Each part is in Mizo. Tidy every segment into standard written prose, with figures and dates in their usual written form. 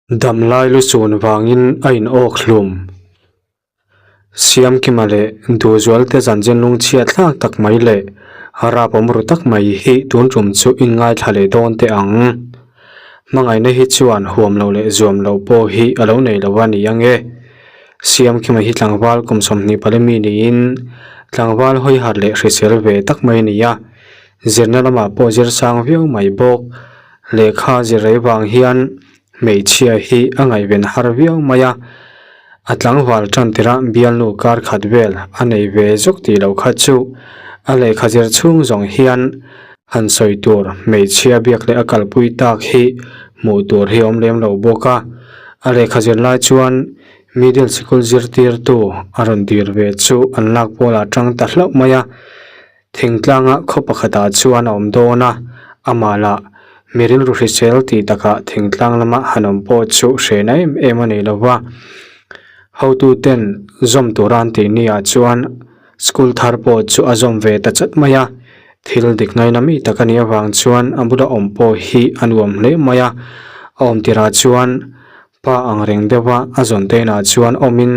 Damlai lusun vangin a in awk hlum. Siamkima leh Duhzualte zanchin lungchhiat thlak tak mai leh rap awm ru tak mai hi tun tum chu in ngaithla leh dawn teh ang. Hmangaihna hi chuan huam loh leh zuam loh pawh hi a lo nei lo a ni ang e. Siamkima hi tlangval kum 24 mi niin tlangval hawi harh leh hrisel ve tak mai a ni a, zirna lamah pawh zir sang viau mai bawk. Lehkha zir rei vang hian hmeichhia hi a ngaihven har viau mai a, a tlangval tan tirah bialnu kar khat vel a nei ve zawk tih loh kha chu a lehkha zir chhung zawng hian han sawi tur hmeichhia biak leh a kalpui tak hi hmuh tur hi a awm lem lo bawk a. A lehkha zir lai chuan middle sikul zirtirtu a rawn dir ve chu an lak pawlah tang ta hlauh mai a. Thingtlanga khaw pakhatah chuan a awm dawn a, amah lah mi rilru hrisel tih takah thingtlang lama han awm pawh chu hrehna em em a nei lo va. Hotuten zawm tura an tih ni ah chuan school thar pawh chu a zawm ve ta chat mai a, thil dik ngaina mi tak a nih avang chuan a bula awm pawh hi a nuam hle mai a, a awm tirah chuan Pa ang reng deuha a zawn te inah chuan awmin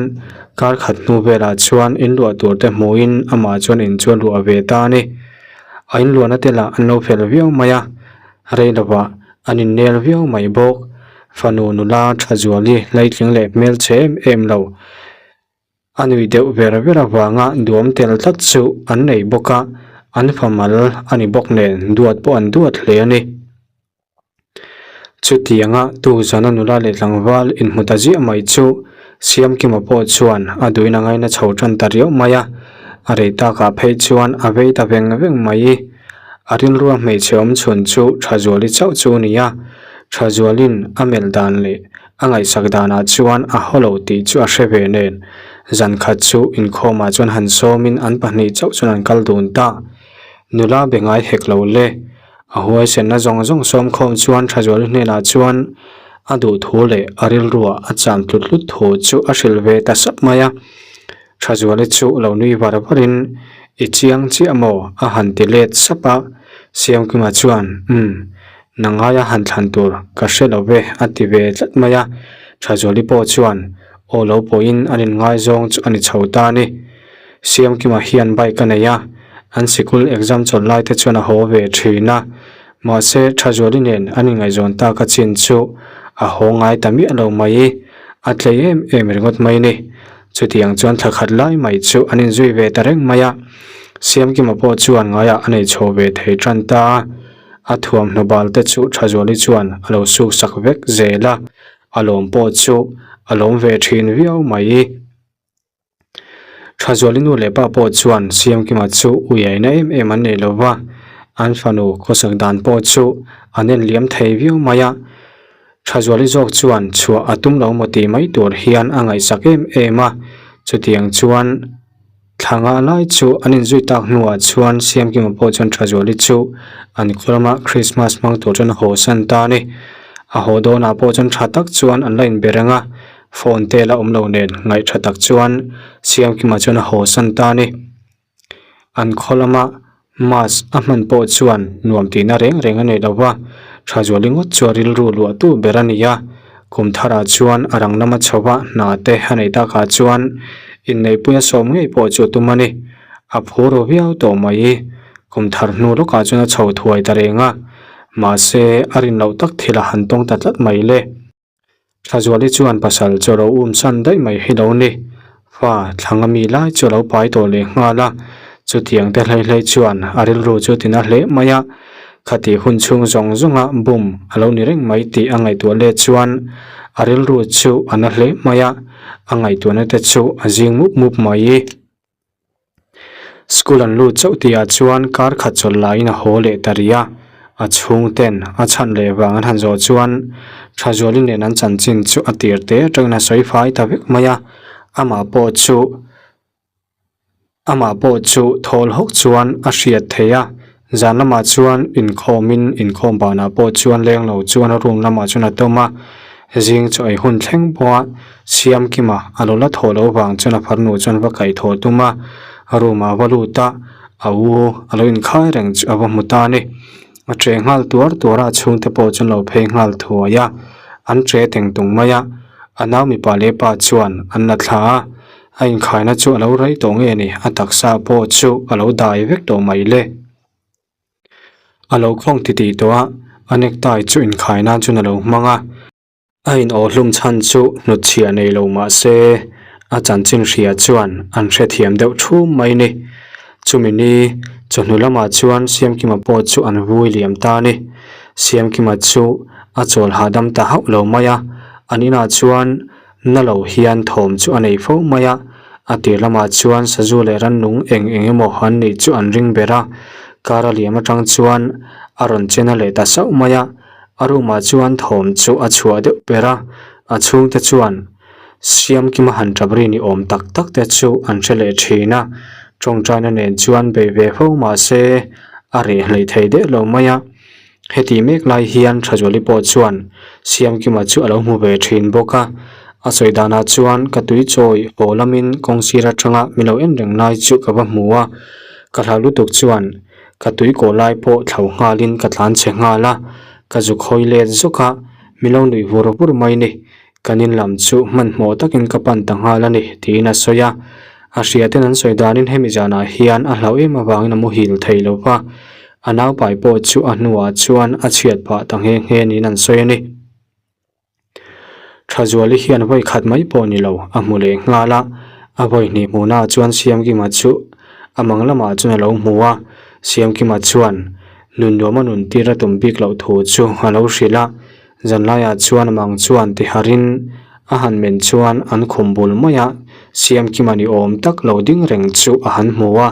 kar khat hnu velah chuan in luah tur te hmuhin amah chuan in chu a luah ve ta a ni. A in luahna te lah an lo fel viau mai a, rei lovah an innel viau mai bawk. Fanu nula tha zuali hleitling leh hmelchhe em em lo. A nui deuh ver ver avanga duam tel tlat chu an nei bawk a, an fa mal a ni bawk nen duat pawh an duat hle a ni. Chutianga Tuzana nula leh tlangval inhmu ta ziah mai chu Siamkima pawh chuan a duhin a ngaina chho tan ta riau mai a, a rei takah phei chuan a vei ta veng veng mai. A rilrua hmeichhe awm chhun chu Thazuali chauh chu a ni a, Thazualin a melh dan leh A ngaihsak danah chuan a haw lo tih chu a hre ve nen. Zan khat chu inkhawmah chuan han sawmin an pahnih chauh chuan an kal dun ta. Nula be ngai hek lo le. A huaisenna zawng zawng sawmkhawm chuan Thazuali hnenah chuan a duh thu leh a rilruah a cham tlut tlut thu chu a hrilh ve ta sap mai a. Thazuali chu lo nui var varin, I chiang chiah maw? a han ti let sap a. Siamkima chuan, Umm, nangaia han thlan tur ka hre lo ve a ti ve tlat mai a. Thazuali pawh chuan aw lo pawhin an inngaizawng chu a ni chho ta a ni. Siamkima hian bike a nei a, an sikul exam chawlh lai te chuan a haw ve thin a. Mahse, Thazuali nen an inngaihzawn tak a chin chu a haw ngai ta miah lo mai. A tlei em em ringawt mai a ni. Chutiang chuan thla khat lai mai chu an inzui ve ta reng mai a, Siamkima pawh chuan ngaiah a nei chho ve thei tan ta a, a thuamhnaw bal te chu Thazuali chuan a lo suk sak vek zel a, a lawm pawh chu a lawm ve thin viau mai. Thazuali nu leh pa pawh chuan Siamkima chu uiaina em em an nei lo va, an fanu khawsak dan pawh chu an en liam thei viau mai a. Thazuali zawk chuan chhuah a tum lo maw tih mai tur hian a ngaihsak em em a, chutiang chuan thla ngah lai chu an inzui tak hnuah chuan Siamkima pawh chuan Thazuali chu an khaw lama Krismas hmang tur chuan a haw san ta a ni. A haw dawnah pawh chuan tha tak chuan an la inbe reng a, phone te la awm lo nen ngaih tha tak chuan Siamkima chuan a haw san ta a ni. An khaw lama mass a hman pawh chuan nuam tihna reng reng a nei lo va, Thazuali ngawt chu a rilru luahtu ber a ni a. Kum tharah chuan a rang lama chho va hna te a neih takah chuan inneihpui a sawm ngei pawh chu a tum a ni. A phur ru viau tawh mai. Kum thar hnu lawkah chuan a chho thuai ta reng a, mahse a rin loh tak thil a han tawng ta tlat mai le. Thlazuali chuan pasal chu a lo um san daih mai hi lo ni. Fa thlanga mi lai chu a lo pai tawh leh nghal a, chutiang te hlei hlei chuan a rilru chu tina hle mai a. Khati hun chhung zawng zawnga bum a lo ni reng mai tih a ngaihtuah let chuan a rilru chu a na hle mai a, a ngaihtuahna te chu a zing mup mup mai. School an lut chauh tihah chuan kar khat chawlh laiin a haw leh ta rih a, a chhungten a chhan leh vang an han zawh chuan Thazuali nen an chanchin chu a tir te atangin a sawi fai ta vek mai a, amah pawh chu amah pawh chu thawl hawk chuan a hriat theih a, zan lamah chuan inkhawmin inkhawm banah pawh chuan leng lo chuan a room lamah chuan a tawm a. Zing chu ei hun thleng pawh a Siamkima a lo la thawh loh vang chuan a farnu chuan va kaih thawh tum a, room ah a va lut a, a u a lo inkhai reng chu a va hmu ta a ni. A che nghal tuar tuar a, a chhungte pawh chuan lo phei nghal thuai a. An ṭe teng tung mai a, a nau mipa leh pa chuan an la thla a, a inkhaina chu a lo rei tawh nge ni, a taksa pawh chu a lo dai vek tawh mai le. A lo khawng titih tawh a, a necktie chu inkhai nan chuan a lo hmang a. A inawh hlum chhan chu hnutchhiah nei lo mah se, a chanchin hria chuan an hrethiam deuh thum mai ni. Chumi ni, chawhnu lamah chuan Siamkima pawh chu an vui liam ta a ni. Siamkima chu a chawl hahdam ta hauh lo mai a, an inah chuan na lo hian thawm chu a nei fo mai a, a tir lamah chuan sazu leh rannung eng eng emaw an nih chu an ring ber a, kar a liam atang chuan a rawn che na leh ta sauh mai a, a room ah chuan thawm chu a chhuah deuh ber a, a chhungte chuan Siamkima han tap ri ni awm tak tak te chu an hre leh thin a, tawngtaina nen chuan bei ve fo mah se a reh hleih thei deuh lo mai a. Heti mek lai hian Thazuali pawh chuan Siamkima chu a lo hmu ve thin bawk a, a sawi danah chuan ka tui chawi haw lamin kawng sir atanga min lo en reng lai chu ka va hmu a, ka hlau lutuk chuan ka tui kawh lai pawh thlo nghalin ka tlan chhe nghal a, ka zuk hawi let zawk a, min lo nuih vur vur mai ni, kan in lam chu hmanhmawh takin ka pan ta nghal a ni tiin a sawi a, a hriaten an sawi danin hemi zanah hian a hlauh em avangin a muhil thei lo va. A naupai pawh chu a hnuah chuan a chhiat phah ta nghe nghe niin an sawi a ni. Thazuali hian vawi khat mai pawh ni lo a hmu leh nghal a, a vawi hnih hmuhnaah chuan Siamkima chu a mang lamah chuan a lo hmu a, Siamkima chuan nun nuam a nun tir a tum bik loh thu chu a lo hrilh a, zanlaiah chuan a mang chuan tiharin a han men chuan an khum bul mai a, Siamkima ni awm tak lo ding reng chu a han hmu a,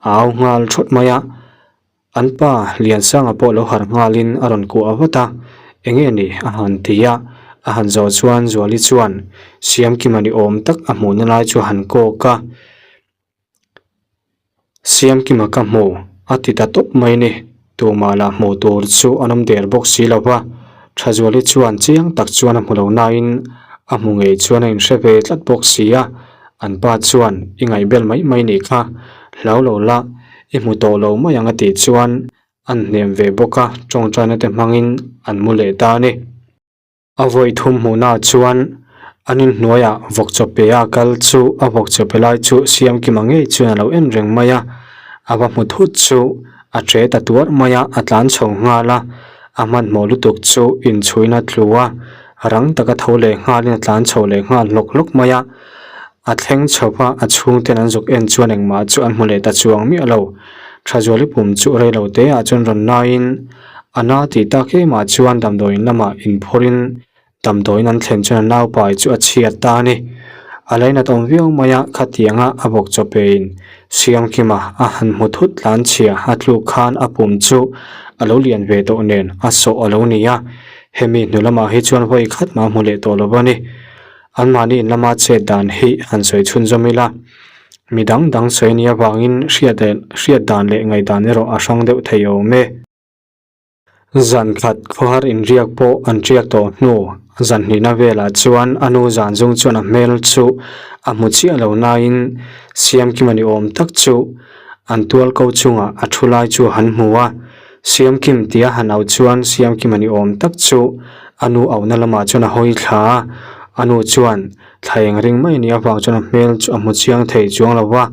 a au nghal thawt mai a, an pa Liansanga pawh lo harh nghalin a rawn kuah vat a, enge ni a han ti a, a han zawh chuan Zuali chuan Siamkima ni awm tak a hmuhna lai chu a han kawk a, Siamkima ka hmu a ti ta tawp mai ni, tumah lah hmuh tur chu an awm der bawk si lo va, Thazuali chuan chiang tak chuan a hmu lo nain a hmu ngei chuan a inhre ve tlat bawk si a. An pa chuan i ngaihbel mai mai nih kha, hlau lo la, i hmu tawh lo mai ang a tih chuan an hnem ve bawk a, tawngtaina te hmangin an mu leh ta a ni. A vawi thum hmuhnaah chuan an inhnuaiah vawk chaw pe a kal chu a vawk chaw pe lai chu Siamkima ngei chuan a lo en reng mai a, a va hmu thut chu a che ta tuarh mai a, a tlan chho nghal a, a hmanhmawh lutuk chu inchhuina tlu a, rang taka tho leh nghalin a tlan chho leh nghal hlawk hlawk mai a. A thleng chho va, a chhungten an zuk en chuan engmah chu an hmu leh ta chuang miah lo. Thazuali pum chu rei lo te ah chuan rawn naiin a na tih tak emah chuan damdawiin lamah inphawrhin damdawiin an thlen chuan a naupai chu a chhiat ta a ni. A lainat awm viau mai a, khatianga a bawk chaw pein Siamkima a han hmu thut tlan chhia a tluk khan a pum chu a lo lian ve tawh nen a sawh a lo ni a, hemi hnu lamah hi chuan vawi khat mah hmu leh tawh lo a ni. Anmahni in lama chet dan hi han sawi chhunzawm ila, mi dang dang sawi nia vangin hriat leh hriat dan leh ngaihdan erawh a hrang deuh thei awm e. Zan khat khawhar inriak pawh an tiak tawh hnu zan hnihna velah chuan a nu zan zung chuan a hmel chu a hmu chiah lo nain Siamkima ni awm tak chu an tual ko chungah a thu lai chu a han hmu a, Siamkim tia han auh chuan Siamkima ni awm tak chu a nu auhna lamah chuan a hawi thla a, a nu chuan thla eng ring mai nih avang chuan a hmel chu a hmu chiang thei chuang lo va,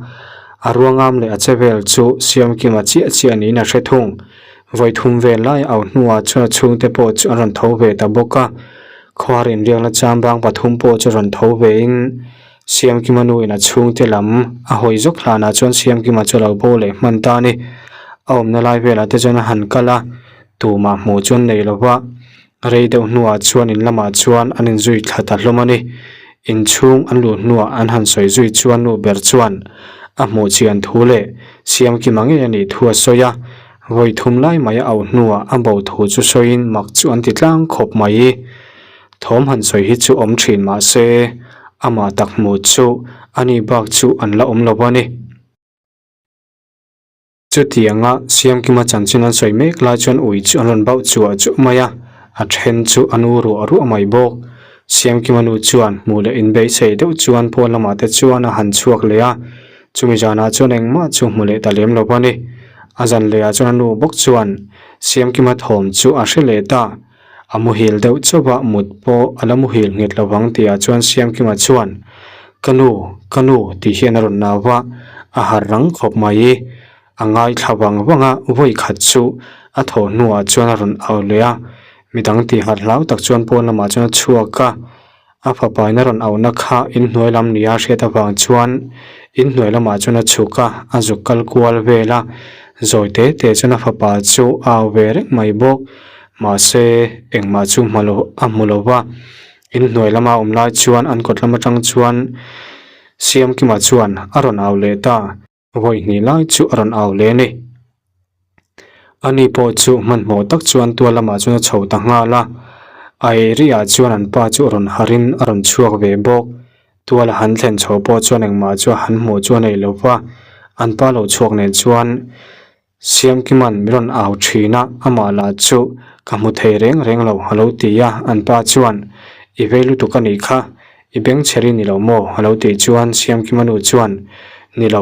a ruangam leh a che vel chu Siamkima chiah chiah niin a hre thung. Vawi thum vel lai a auh hnuah chuan a chhungte pawh chu an rawn tho ve ta bawk a, khuar inriakna chambang pathum pawh chu rawn tho vein Siamkima nu in a chhungte lam a hawi zawk hlanah chuan Siamkima chu a lo bo leh hman ta a ni. A awmna lai velah te chuan a han kal a, tumah hmuh chu an nei lo va. Rei deuh hnuah chuan in lamah chuan an inzui thla ta hlawm a ni. Inchhung an luh hnuah an han sawi zui chuan nu ber chuan a hmuh chian thu leh Siamkima ngei a nih thu a sawi a. Vawi thum lai mai a auh hnuah a bo thu chu sawiin mak chu an ti tlang khawp mai. Thawm han sawi hi chu awm thin mah se, amah tak hmuh chu ani bak chu an la awm lo a ni. Chutianga Siamkima chanchin an sawi mek lai chuan ui chu an rawn bauh chuah chuah mai a, a then chu a nu ruah ruah mai bawk. Siamkima nu chuan hmuh leh inbeisei deuh chuan pawn lamah te chuan a han chhuak leh a, chumi zanah chuan engmah chu hmu leh ta lem lo a ni. A zan lehah chuan a nu bawk chuan Siamkima thawm chu a hre leh ta. A muhil deuh chauh a, mut pawh a la muhil nghet lo vang tihah chuan Siamkima chuan, Ka nu, ka nu tih hian a rawn nau va, a harh rang khawp mai. A ngaithla vang vang a, vawi khat chu a thawh hnuah chuan a rawn au leh a, midang tih harh hlau tak chuan pawn lamah chuan a chhuak a. A fapa in a rawn auhna kha inhnuai lam nia hriat avang chuan inhnuai lamah chuan a chhuk a, a zuk kal kual vel a, zawi te te chuan a fapa chu a au ve reng mai bawk. Mahse, engmah chu hma lo a hmu lo va, inhnuai lama awm lai chuan an kawt lam atang chuan Siamkima chuan a rawn au leh ta. Vawi hnih lai chu a rawn au leh a ni. Ani pawh chu hmanhmawh tak chuan tual lamah chuan a chho ta nghal a. A area ah chuan an pa chu a rawn harhin a rawn chhuak ve bawk. Tual a han thlen chho pawh chuan engmah chu a han hmuh chu a nei lo va. An pa lo chhuak nen chuan Siamkima'n min rawn au thin a, amah lah chu ka hmu thei reng reng lo a lo ti a. An pa chuan, I vei lutuk a nih kha, I bengchher i ni lo maw? a lo tih chuan Siamkima nu chuan, Ni lo,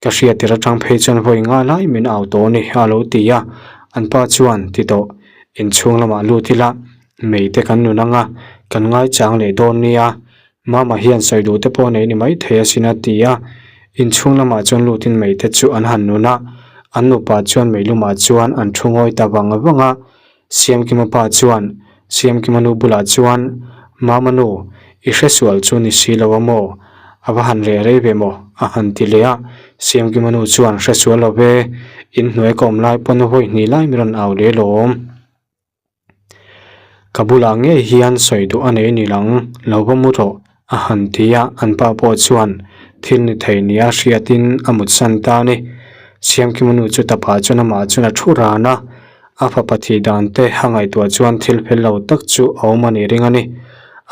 ka hriat tir atang phei chuan vawi nga lai min au tawh a ni, a lo ti a. An pa chuan, Ti tawh, inchhung lamah lut ila, mei te kan nun anga, kan ngaichang leh dawn nia, Mama hian sawi duh te pawh nei ni mai thei asin a ti a. Inchhung lamah chuan lutin mei te chu an han nun a, an nupa chuan mei lumah chuan an thu ngawi ta vang vang a. Siamkima pa chuan Siamkima nu bulah chuan, Mama nu, i hre sual chu ni si lo a maw? A va han reh rei ve maw? a han ti leh a. Siamkima nu chuan, Hre sual lo ve, in hnuai ka awm lai pawn vawi hnih lai min rawn au leh lawm. Ka bulah ngei hian sawi duh a nei ni lang, lo va mu rawh, a han ti a, an pa pawh chuan thil ni thei nia hriatin a mutsan ta a ni. Siamkima nu chu tapah chuan amah chuan a thu ran a, a fapa thih dan te a ngaihtuah chuan thil fel lo tak chu a awm a nih ring a ni.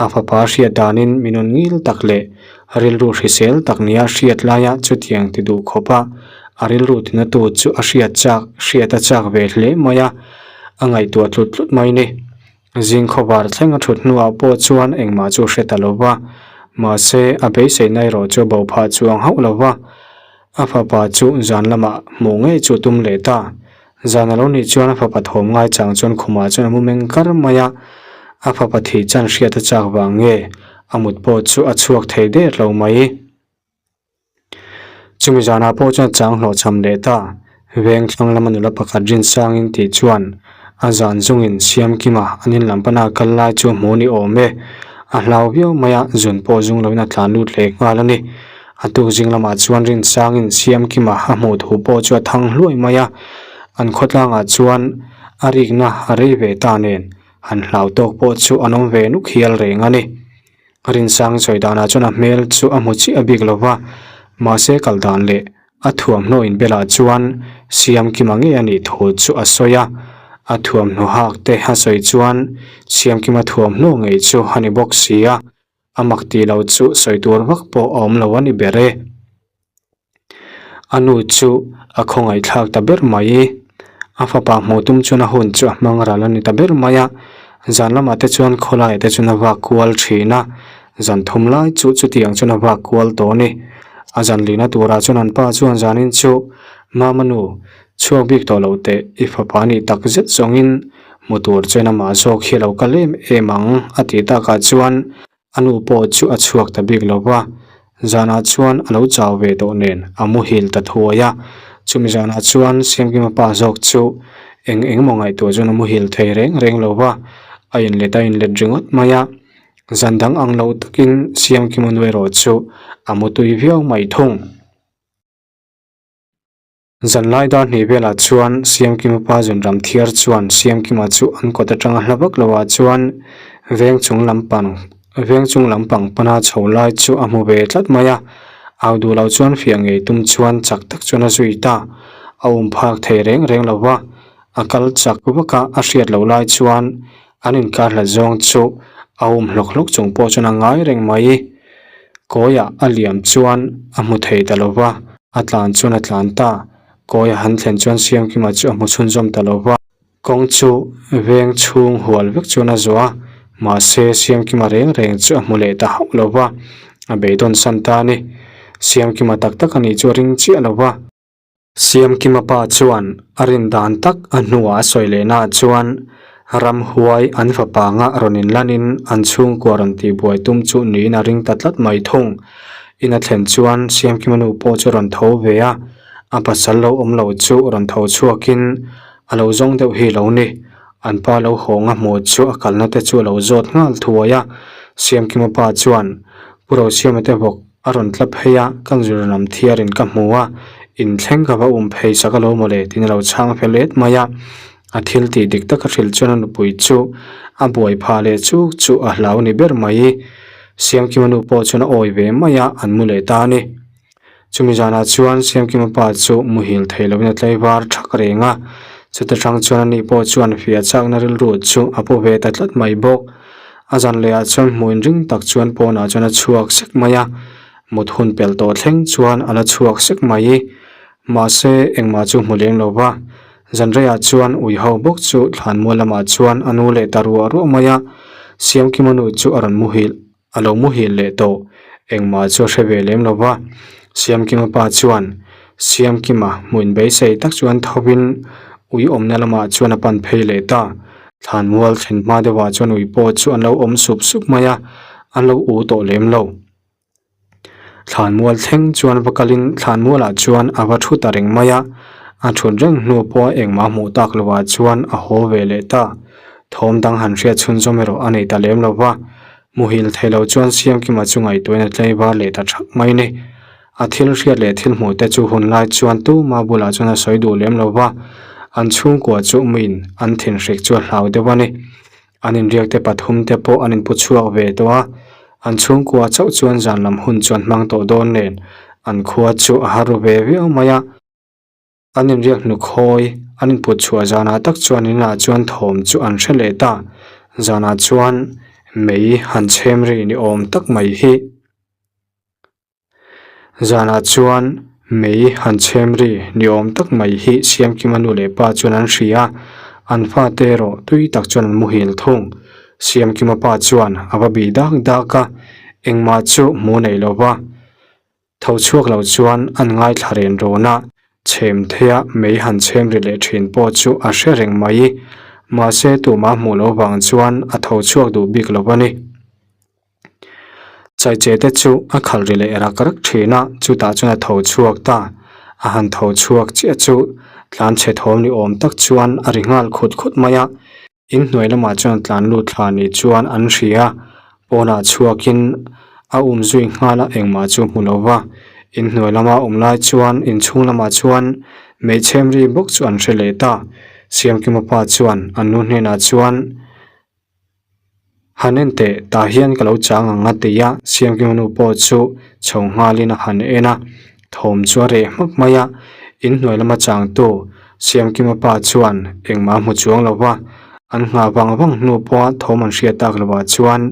A fapa hriat danin mi nun ngil tak leh rilru hrisel tak nia hriat laia chutiang ti duh khawp a, a rilru tinatu chu a hriat chak hriat a chak ve hle mai a, a ngaihtuah tlut tlut mai a ni. Zing khawvar thleng a thut hnuah pawh chuan engmah chu hre ta lo va, mahse a beiseina erawh chu a bo phah chuang hauh lo va. A fapa chu zan lamah hmuh ngei chu tum leh ta. Zan a lo nih chuan a fapa thawm ngai chang chuan khumah chuan a mu meng kar mai a, a fapa thih chan hriat a chak vang nge a mut pawh chu a chhuak thei der lo mai. Chumi zanah pawh chuan chang hlawhchham leh ta. Veng thlang lama nula pakhat Rinsangin tih chuan a zan zungin Siamkima an in lam pana kal lai chu a hmu ni awm e. A hlau viau mai a, zun pawh zung loin a tlan lut leh nghal a ni. A tuk zing lamah chuan Rinsangin Siamkima a hmuh thu pawh chu a thang hluai mai a. An khawtlangah chuan a rikna a rei ve ta nen han hlau tawk pawh chu an awm ve nuk hial reng a ni. Rinsang sawi danah chuan a hmel chu a hmu chiah bik lo va, mahse kal dan leh a thuamhnaw inbelah chuan Siamkima ngei a nih thu chu a sawi a, a thuamhnaw hak te a sawi chuan Siamkima thuamhnaw ngei chu a ni bawk si a, a mak tih loh chu sawi tur vak pawh a awm lo a ni ber e. A nu chu a khawngaihthlak ta ber mai. A fapa hmuh tum chuan a hun chu a hmang ral a ni ta ber mai a. Zan lamah te chuan khawlaiah te chuan a vak kual thin a, zan thum lai chu chutiang chuan a vak kual tawh a ni. A zan lihna turah chuan an pa chuan zanin chu, Mama nu, chhuak bik tawh lo teh, i fapa nih tak zet zawngin hmu tur chuan amah zawk hi a lo kal em em ang a tih takah chuan A nu pawh chu a chhuak ta bik lo va, zanah chuan a lo chau ve tawh nen a muhil ta thuai a. Chumi zanah chuan Siamkima pa zawk chu eng eng emaw ngaihtuah chuan a muhil thei reng reng lo va, a inlet a inlet ringawt mai a. Zan dang ang lo takin Siamkima nu erawh chu a mutui viau mai thung. Zanlai dar hnih velah chuan Siamkima pa Zunram Thiar chuan Siamkima chu an kawt atanga hla vak loah chuan veng chung lampang veng chung lampang pana chho lai chu a hmu ve tlat mai a. Au duh loh chuan fiah ngei tum chuan chak tak chuan a zui ta. A um phak thei reng reng lo va, a kal chak vak a, a hriat loh lai chuan An inkar hlat zawng chu a um hlawk hlawk chung pawh chuan a ngai reng mai. Kawiah a liam chuan a hmu thei ta lo va, a tlan chuan a tlan ta. Kawiah han thlen chuan Siamkima chu a hmu chhunzawm ta lo va. Kawng chu veng chhung hual vek chuan a zawh a, mahse Siamkima reng reng chu a hmu leh ta hauh lo va, a beidawn san ta a ni. Siamkima tak tak a nih chu a ring chiah lo va. Siamkima pa chuan a rin dan tak a hnuah a sawi leh naah chuan. Ramhuai an fapa anga rawn inlanin an chhungkua rawn tihbuai tum chu niin a ring ta tlat mai thung. In a thlen chuan Siamkima nu pawh chu rawn tho ve a, a pasal lo awm lo chu rawn tho chhuakin a lo zawng deuh hi lo ni. An pa lo hawng a hmuh chu a kalna te chu a lo zawt nghal thuai a, Siamkima pa chuan Pu Rosiama te bawk a rawn tla phei a, ka zir lam thiarin ka hmu a, inthleng ka va um phei sak alo mawle tiin a lo chhang fel et mai a. A thil tih dik taka hrilh chuan a nupui chu a buai phah leh chuk chu a hlau ni ber mai. Siamkima nu pawh chuan a awi ve mai a, an mu leh ta a ni. Chumi zanah chuan Siamkima pa chu muhil thei lovin a tlaivar thak reng a, chuta tang chuan ani pawh chuan fiah chakna rilru chu a pu ve ta tlat mai bawk. A zan lehah chuan hmuh inring tak chuan pawnah chuan a chhuak sek mai a, mut hun pelh tawh thleng chuan a la chhuak sek mai. Mahse, engmah chu hmu lem lo va, Zanreiah chuan ui ho bawk chu thlanmual lamah chuan a nu leh ta ruah ruah mai a, Siamkima nu chu a rawn muhilh a lo muhilh leh tawh, engmah chu a hre ve lem lo va. Siamkima pa chuan Siamkima hmuin beisei tak chuan thovin ui awmna lamah chuan a pan phei leh ta. Thlanmual thlen hma deuhah chuan ui pawh chu an lo awm sup sup mai a, an lo u tawh lem lo. Thlanmual thleng chuan va kalin thlanmualah chuan a va thu ta reng mai a, a thut reng hnu pawha engmah hmuh tak lovah chuan a haw ve leh ta. Thawm dang han hriat chhunzawm erawh a nei ta lem lo va, muhil thei lo chuan Siamkima chu ngaihtuahin a tlei var leh ta thak mai ni. A thil hriat leh thil hmuh te chu hun lai chuan tuma bulah chuan a sawi duh lem lo va, an chhungkua chu miin an thinhrik chu a hlau deuh a ni. An inriak te pathum te pawh an inpu chhuak ve tawh a, an chhungkua chauh chuan zan lam hun chu an hmang tawh dawn nen an khua chu a har ru ve viau mai a. An inriak hnukhawi an input chhuah zanah tak chuan inah chuan thawm chu an hre leh ta, zanah chuan mei han chhem ri ni awm tak mai hi. Zanah chuan mei han chhem ri ni awm tak mai hi Siamkima nu leh pa chuan an hria a, an fate erawh tui tak chuan an muhil thung. Siamkima pa chuan a va bih dak dak a, engmah chu hmu nei lo va, tho chhuak lo chuan an ngaithla ren rawn a, chhem theia mei han chhem ri leh thin pawh chu a hre reng mai. Mahse tumah hmuh loh vang chuan a tho chhuak duh bik lo a ni. Chaiche te chu a khalh ri leh rak rak thin a, chutah chuan a tho chhuak ta. A han tho chhuak chiah chu tlan chhe thawm ni awm tak chuan a ri nghal khut khut mai a. In hnuai lamah chuan tlan lut thla ni chuan an hria. Pawnah chhuakin a um zui nghal a, engmah chu hmu lo va. In hnuai lama awm lai chuan inchhung lamah chuan hmeichhem ri bawk chu an hre leh ta. Siamkima pa chuan an nu hnenah chuan. Han en teh, tah hian ka lo chang ang a ti a, Siamkima nu pawh chu chho nghalin a han en a, thawm chu a reh hmak mai a, in hnuai lama changtu Siamkima pa chuan engmah a hmu chuang lo va, an nghah vang vang hnu pawha thawm an hriat tak lovah chuan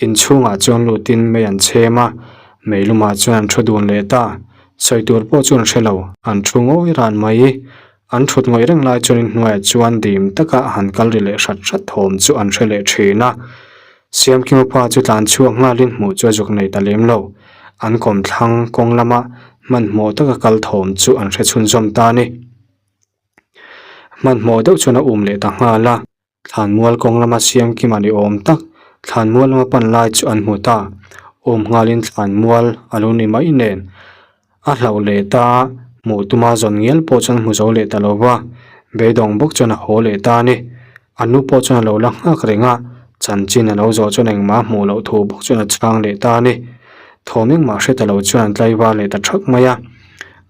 inchhungah chuan lutin mei an chhem a, mei lumah chuan an thu dun leh ta, sawi tur pawh chu an hre lo, an thu ngawi ran mai. An thut ngawih reng lai chuan inhnuaiah chuan dim taka han kal ri leh hrat hrat thawm chu an hre leh thin a. Siamkima pa chu tlan chhuak nghalin hmuh chu a zuk nei ta lem lo. An kawmthlang kawng lama hmanhmawh taka kal thawm chu an hre chhunzawm ta a ni. Hmanhmawh deuh chuan a um leh ta nghal a. Thlanmual kawng lama Siamkima ni awm tak thlanmual lama pan lai chu an hmu ta. Awm nghalin thlanmual a lo ni mai nen a hlauh leh ta, hmuh tuma zawn ngial pawh chuan hmu zo leh ta lo va, beidawng bawk chuan a haw leh ta a ni. A nu pawh chuan a lo la nghak reng a, chanchin a lo zawh chuan engmah hmuh loh thu bawk chuan a chhang leh ta a ni. Thawm engmah hre ta lo chuan an tlaivar leh ta thak mai a.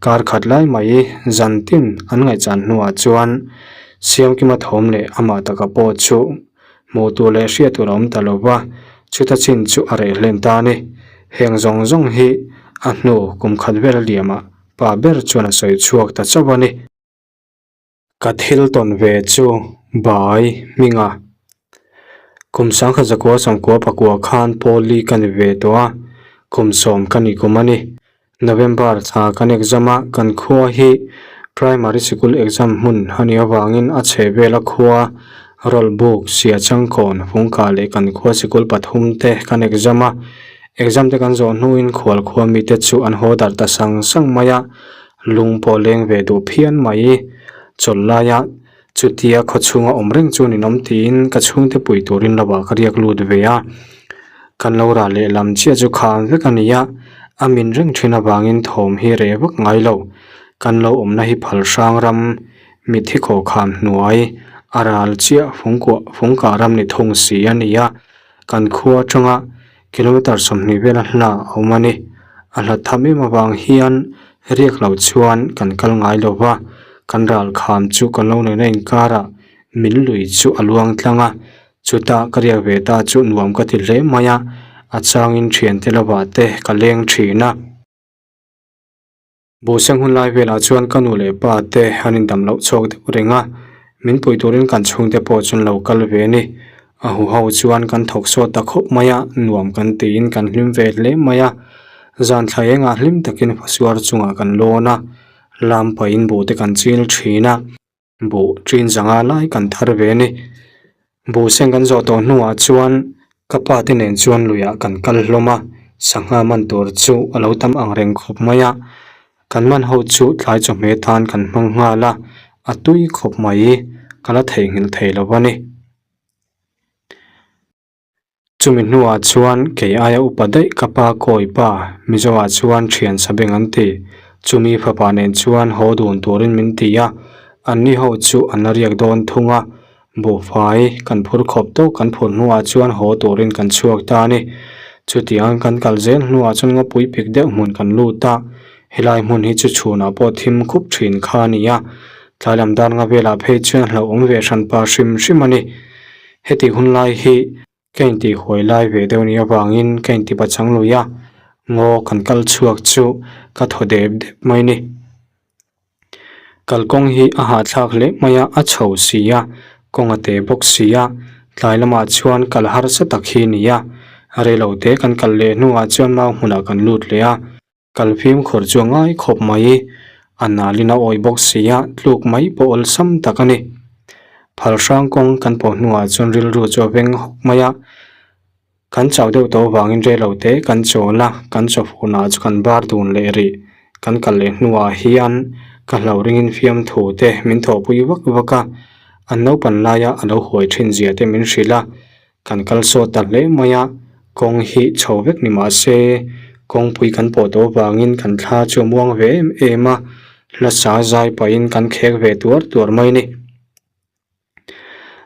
Kar khat lai mai zan tin an ngaihchan hnuah chuan Siamkima thawm leh amah taka pawh chu hmuh tur leh hriat tur a awm ta lo va, chuta chin chu a reh hlen ta a ni. Heng zawng zawng hi a hnu kum khat vel a liamah pa ber chuan a sawi chhuak ta chauh a ni. Ka thil tawn ve chu bai hminga kum sangkhat zakua sawmkua pakua khan Paul-i ka ni ve tawh a, kum sawm ka ni kum a ni. November thla kan exam a, kan khua hi primary sikul exam hmun a nih avangin a chheh vela khua Rawlbuk, Siachangkawn, Fungka leh kan khua sikul pathum te kan exam a. Exam te kan zawh hnuin khual khua mite chu an haw darh ta sang sang mai a, Lung pawh leng ve duh phian mai. Chawlh laia. Chutia khaw chhunga awm reng chu ninawm tiin ka chhungte pui turin lovah ka riak lut ve a. Kan lo rah leh lam chiah chu kham vek a ni a, a min reng thin avangin thawm hi reh vak ngai lo. Kan lo awmna hi phal hrang ram, mitthi khaw kham hnuai, a ral chiah fungkuah fungkah ram ni thung si a ni a. Kan khua atanga kilometre 20 vela hla a awm a ni. A hlat tham em avang hian riak lo chuan kan kal ngai lo va, kan ral kham chu kan lo neihna inkarah min lui chu a luang tlang a. Chutah ka riak ve ta chu nuam ka ti hle mai a, a changin thiante lovah te ka leng thin a. Buhseng hun lai velah chuan ka nu leh pa te an indam loh chhuak deuh reng a, min pui turin kan chhungte pawh chuan lo kal ve a ni. A huho chuan kan thawk sawt ta khawp mai a, nuam kan tiin kan hlim ve hle mai a. Zan thla engah hlim takin fasuar chungah kan lawn a, lam pahin buh te kan chil thin a. Buh ṭin zanga lai kan thar ve a ni. Buh seng kan zawh tawh hnuah chuan ka pa te nen chuan luiah kan kal hlawm a, sangha man tur chu a lo tam ang reng khawp mai a. Kan man ho chu tlai chawhmeh tan kan hmang nghal a, a tui khawp mai, ka la theihnghilh thei lo a ni. Chumi hnuah chuan kei aia upa daih ka pa kawi pa Mizoah chuan thian sabeng an ti. Chumi fapa nen chuan haw dun turin min ti a, anni ho chu an la riak dawn thung a. Buhfai kan phur khawp tawk kan phur hnuah chuan haw turin kan chhuak ta a ni. Chutiang kan kal zel hnuah chuan ngawpui pik deuh hmun kan lut a, helai hmun hi chu chhunah pawh thim khup thin kha a ni a, tlai lam dar nga velah phei chuan hlauhawm ve hranpa hrim hrim a ni. Heti hun lai hi ka intih huai lai ve deuh nih avangin ka inti pachang lui a, ngaw kan kal chhuak chu ka thaw dep dep mai ni. Kalkawng hi a hahthlak hle mai a, a chho si a, kawng a te bawk si a, tlai lamah chuan kal harsa tak hi a ni a, reilo te kan kal leh hnuah chuan mau hmunah kan lut leh a. Kal fimkhur chu a ngai khawp mai, a nalin a awih bawk si a, tluk mai pawh awlsam tak a ni. Phal hrang kawng kan pawh hnuah chuan rilru chu a veng hawk mai a, kan chau deuh tawh avangin rei lo te kan chawl a, kan chawhfunah chu kan bar dun leh rih. Kan kal leh hnuah hian ka hlo ringin fiamthu te min thawhpui vak vak a, an naupan laia a lo huai thin zia te min hrilh a, Kan kal sawt ta hle mai a, kawng hi chho vek ni mah se, kawngpui kan pawh tawh avangin kan thla chu a muang ve em em a, hlasa zai pahin kan khek ve tuar tuar mai a ni.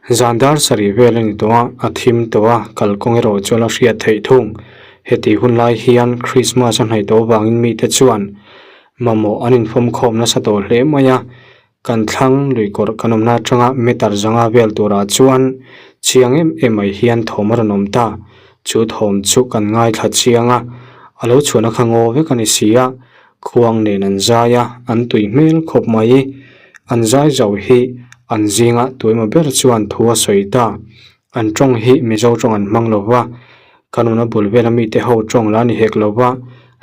Zan dar sarih vel a ni tawh a, a thim tawh a, kalkawng erawh chu a la hriat theih thung. Heti hun lai hian Krismas a hnaih tawh avangin mite chuan mamawh an infawmkhawm nasa tawh hle mai a, Kan thlang lui kawrh kan awmna atanga meter zanga vel turah chuan chiang em em mai hian thawm a rawn awm ta. Chu thawm chu kan ngaithla chiang a, a lo chhuahna kha ngaw vek a ni si a, khuang nen an zai a, an tui hmel khawp mai. An zai zo hi an zinga tuemaw ber chuan thu a sawi ta. An tawng hi Mizo tawng an hmang lo va, ka nuna bul vela mite ho tawng la ni hek lo va,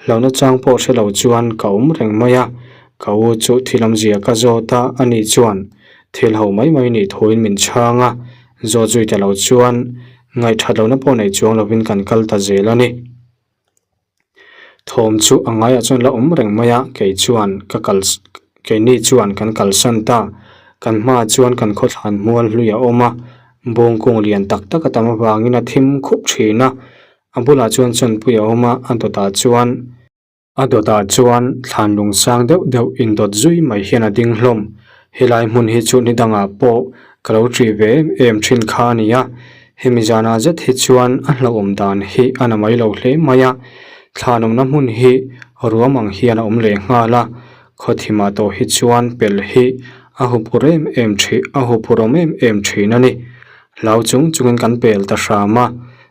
hlauhna chang pawh hre lo chuan ka awm reng mai a, ka u chu thil awmzia ka zawt a, ani chuan thil ho mai mai nih thuin min chhang a, zawt zui ta lo chuan ngaihthat lohna pawh nei chuang lovin kan kal ta zel a ni. Thawm chu a ngaiah chuan la awm reng mai a, kei chuan ka kal keini chuan kan kalsan ta. Kan hmaah chuan kan khawthlan hmual hlui a awm a, bawngkung lian tak tak a tam avangin a thim khup thin a, a bulah chuan chawnpui a awm a, a dawtah chuan. A dawtah chuan thlan lung sang deuh deuh indawt zui mai hian a ding hlawm. Helai hmun hi chu ni dangah pawh ka lo ṭih ve em em ṭhin kha a ni a, hemi zanah zet hi chuan a hlauhawm dan hi a na mai lo hle mai a. Thlan awmna hmun hi ruam ang hian a awm leh nghal a, khawthimah tawh hi chuan pelh hi a huphur em em ṭhin a huphur awm em em ṭhin a ni. Hlau chung chungin kan pel ta hram a,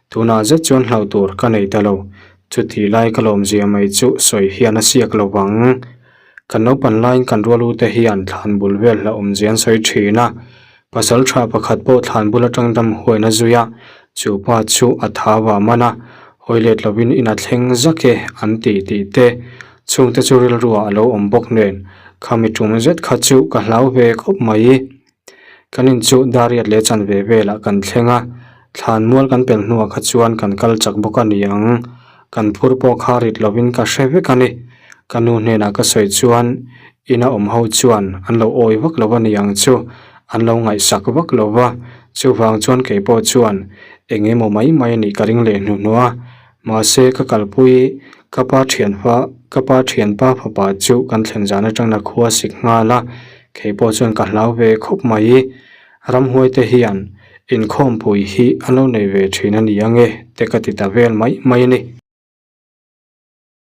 tunah zet chuan hlauh tur ka nei ta lo. Chuti lai ka lawmzia mai chu sawi hian a siak lo vang. Kan naupan laiin kan rual ute hian thlan bul vel hlauhawmzia an sawi thin a. Pasal tha pakhat pawh thlan bul atang dam huain a zui a, chu pa chu a tha vah man a, hawi let lovin in a thleng zak e an ti tih te. Chungte chu rilruah a lo awm bawk nen, khami tum zet kha chu ka hlau ve khawp mai. Kan in chu Dariat leh chanve velah kan thleng a, thlan mual kan pel hnuah kha chuan kan kal chak bawk a ni ang. Kan phur pawh kha rit lovin ka hre vek a ni. Ka nu hnenah ka sawi chuan ina awm ho chuan an lo awi vak lo a ni ang chu. an lo ngaihsak vak lo va, chuvang chuan kei pawh chuan eng emaw mai mai a nih ka ring leh hnuhnawh a, mahse ka kalpui ka pa thianpa ka pa thianpa fapa chu kan thlen zan atang la khua sik nghal a, kei pawh chuan ka hlau ve khawp mai. Ramhuai te hian inkhawmpui hi an lo nei ve thin a ni ange te ka ti ta vel mai mai a ni.